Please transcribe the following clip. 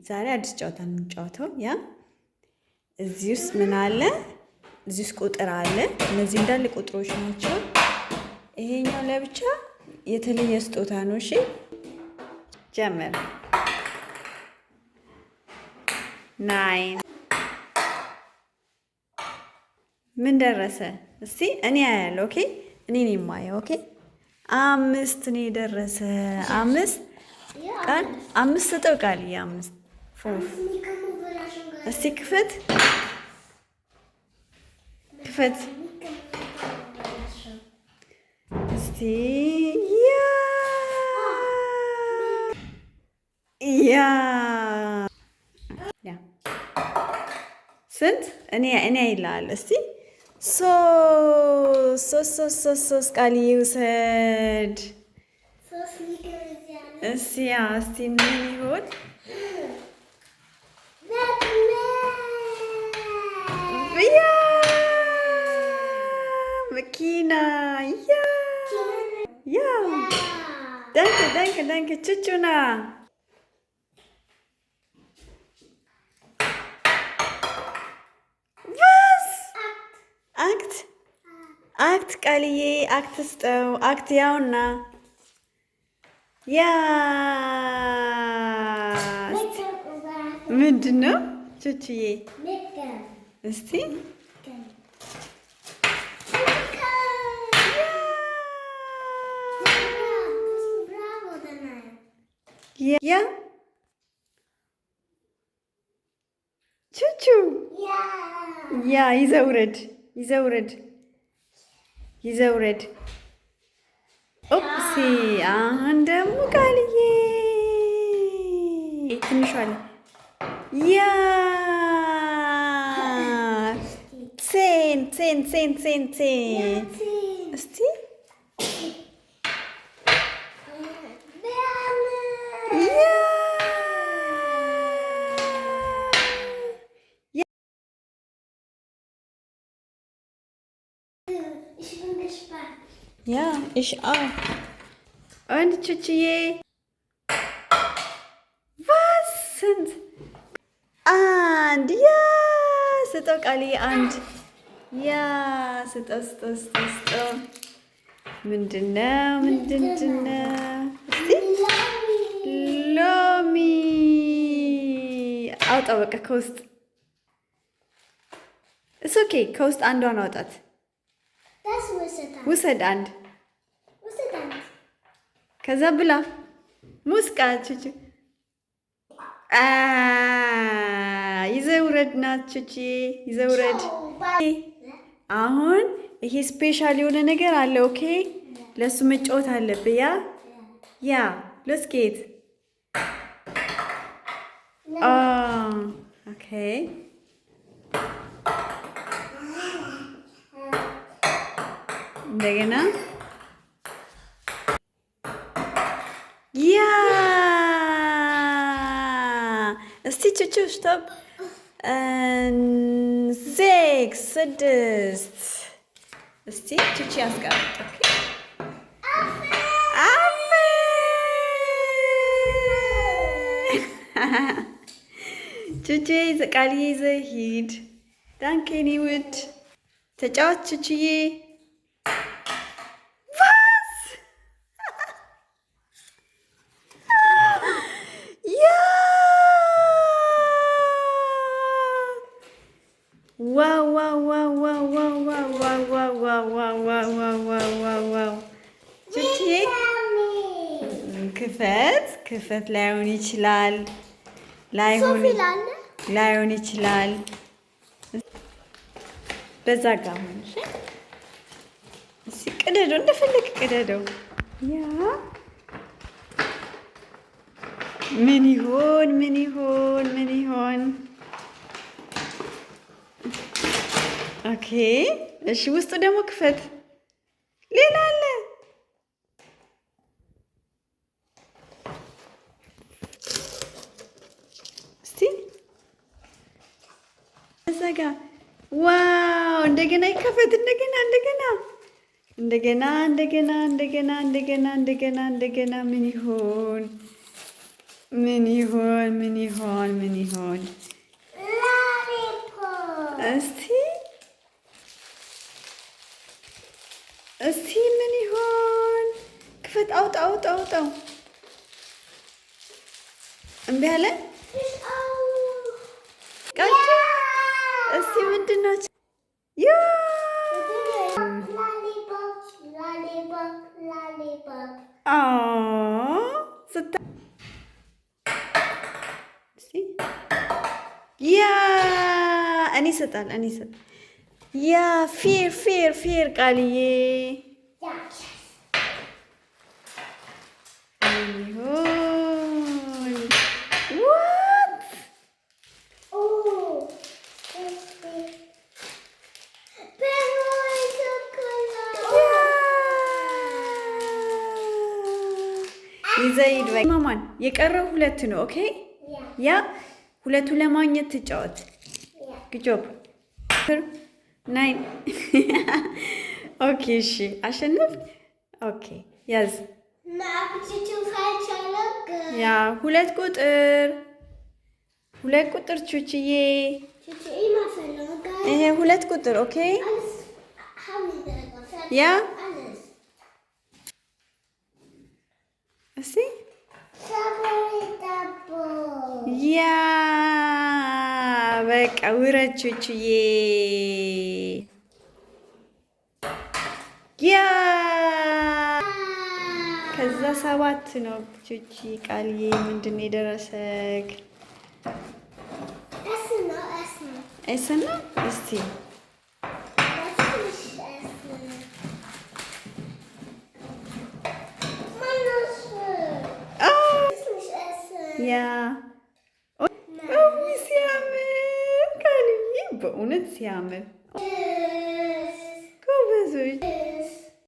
ዛሬ አዲስ ጨዋታ ነው የምንጫወተው። Ja፣ እዚህ ውስጥ ምን አለ? እዚህ ውስጥ ቁጥር አለ። እነዚህ እንዳለ ቁጥሮች ናቸው። ይሄኛው ለብቻ የተለየ ስጦታ ነው። እሺ ጀምር። Nine። ምን ደረሰ? እስቲ እኔ አያለሁ። Okay፣ እኔ ነኝ የማየው። Okay፣ አምስት ነው የደረሰ። አምስት ቃል አምስት ስጠው ቃል አምስት fünf። እስቲ ክፈት ክፈት እስቲ። Ja, ja, ja። ስንት? እኔ አይልሃል። እስቲ ሶስት፣ ሶስት፣ ሶስት፣ ሶስት፣ ሶስት። ቃል ይውሰድ እስቲ። Ja፣ እስቲ ምን ይሆን? Ja፣ መኪና። Ja, ja, danke, danke, danke። ቹቹና was? Acht, acht። ቃልዬ acht ስጠው። Acht ያውና። Ja፣ ምንድን ነው ቹቹዬ? እስቲ። Ja፣ ቹቹ። Ja፣ ይዘውረድ፣ ይዘውረድ፣ ይዘውረድ። Oopsie። አሁን ደግሞ ቃልዬ ትንሿ አለ። Ja፣ zehn, zehn, zehn, zehn, zehn። እስቲ። Ja. Ich bin gespannt. Ja, ich auch. Und ቹቹዬ was? ስንት? አንድ። Ja፣ ስጠው ቃልዬ አንድ። Ja፣ ስጠው፣ ስጠው፣ ስጠው፣ ስጠው። ምንድነው? ምንድነው? እስቲ ሎሚ አውጣው። በቃ ከውስጥ። It's okay። ከውስጥ አንዷን አውጣት። Das ውሰድ። ውሰድ አንድ። ውሰድ አንድ። ከዛ ብላ ሙስቃ ቹቹ። ይዘህ ውረድ ናት ቹቺ፣ ይዘህ ውረድ። አሁን ይሄ special የሆነ ነገር አለ። Okay፣ ለእሱ መጫወት አለብህ። Ja, ja, los geht's። Okay፣ እንደገና። Ja፣ እስቲ ቹቹ stopp። Sechs፣ ስድስት። እስቲ ቹቹ ያስቀምጥ። Okay፣ አፌ። ቹቹ ቃልዬ ይዘህ ሂድ። Danke የኔ ውድ። ተጫወት ቹቹዬ። Was? Ja, wow, wow, wow, wow, wow, wow, wow, wow, wow, wow, wow, wow, wow, wow, wow። ቹቹዬ ክፈት፣ ክፈት። ላይሆን ይችላል፣ ላይሆን So viel አለ። ላይሆን ይችላል። በዛ ጋ አሁን እሺ፣ እስኪ ቅደደው፣ እንደፈለግ ቅደደው። Ja፣ ምን ይሆን? ምን ይሆን? ምን ይሆን? Okay፣ እሺ፣ ውስጡ ደግሞ ክፈት። ሌላ አለ። እስቲ እዛ ጋ። Wow! እንደገና ይከፈት። እንደገና፣ እንደገና፣ እንደገና፣ እንደገና፣ እንደገና፣ እንደገና፣ እንደገና፣ እንደገና። ምን ይሆን? ምን ይሆን? ምን ይሆን? ምን ይሆን? Lollipop. እስቲ እስቲ ምን ይሆን? ክፈት፣ አውጣ፣ አውጣ፣ አውጣው። እምቢ አለ። Ich auch. ቃል እስቲ ምንድን ናቸው? Yeah. Lollipop, lollipop, lollipop. ስታ እስቲ yeah፣ እኔ እሰጣለሁ፣ እኔ እሰጣለሁ። Ja, vier, vier, vier ቃልዬ። Ja. ምን ይሆን? What? Oh, das ist Bären Schokolade. ይዘህ ሂድ። በቃ ማማን የቀረው ሁለት ነው። Okay. Ja. Yeah፣ ሁለቱ ለማግኘት ትጫወት። Ja. Good job. Nine. Okay፣ እሺ፣ አሸነፍ። Okay፣ ያዝ። Na, aber du falsch. Yeah፣ ሁለት ቁጥር፣ ሁለት ቁጥር ቹችዬ። Chuchu immer verloren. ይሄ ሁለት ቁጥር፣ okay. Alles haben wir da. Ja? Alles. እስቲ። Strawberry double. Yeah፣ በቃ ውረድ ቹችዬ። Yeah፣ ከዛ ሰባት ነው ቹቺ። ቃልዬ፣ ምንድን ነው የደረሰክ? Essen ነው Essen. Essen ነው? እስቲ። Das ist nicht Essen. Mann, das ist nicht Essen. Yeah፣ ሲያምር ቃልዬ፣ በእውነት ሲያምር።